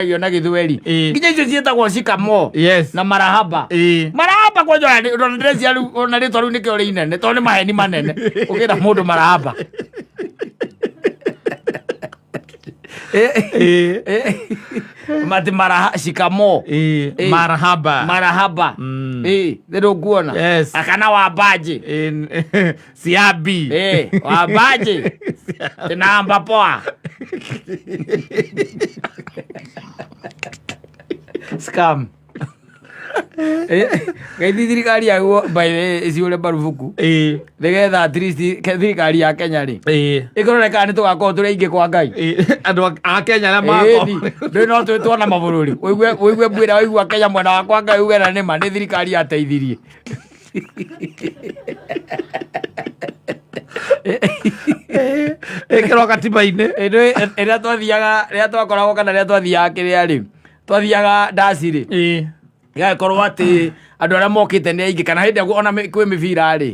Irio na gĩthweri. Nginya icio ciĩtagwo cikamo. Na marahaba. Marahaba kwanja ona ona ndĩreciria rĩu ona rĩtwa rĩu nĩkĩo rĩ inene tondũ nĩ maheni manene ũkĩra mũndũ marahaba. Mati maraha shikamo. Marahaba. Marahaba. Nĩ ndũkuona. Akana wambaje. Siabi. Wambaje. Namba poa. Scam. Gaithi thirikari yaguo by the way ĩciũre marubuku nĩgetha at least thirikari ya Kenya rĩ ĩkorore kana nĩ tũgakorwo tũrĩ aingĩ kwa Ngai. Andũ a Kenya arĩa magakorwo Ndũĩ no twĩtwo na mabũrũri ũigue ũigue mbwĩra waigua Kenya mwena wa kwa Ngai uge na nĩma nĩ thirikari yateithirie. Ĩkĩrwo katiba-inĩ. Rĩrĩa twathiaga rĩrĩa twakoragwo kana rĩrĩa twathiaga kĩrĩa rĩ twathiaga ndaci rĩ gĩgagĩkorwo atĩ andũ arĩa mokĩte nĩ aingĩ kana hĩndĩ ĩrĩa ona kwĩ mĩbira rĩ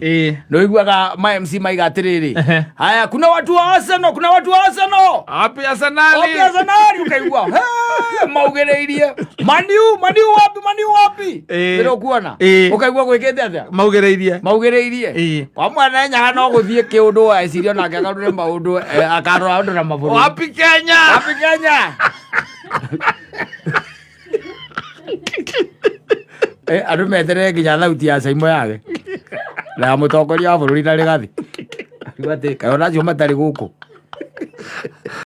nĩ ũiguaga ma MC maiga atĩrĩrĩ, "Haya, kuna watu wa Arsenal, kuna watu wa Arsenal." Wapi Arsenal? Wapi Arsenal? Ukaigua "Hey," maugĩrĩirie Maniu, Maniu wapi, Maniu wapi? Nĩ ũkuona ũkaigua gwĩkĩte atĩa? Maugĩrĩirie. Maugĩrĩirie. Kwa mwana nyaga no gũthiĩ kĩũndũ eciria onake agarũre maũndũ, akarora ũndũ na mabũrũri. Wapi Kenya? Wapi Kenya? Andũ meterere nginya thauti ya Saimo yage na ya mũtongoria wa bũrũri na Rigathi. Rĩu atĩ kaĩ onacio matarĩ gũkũ.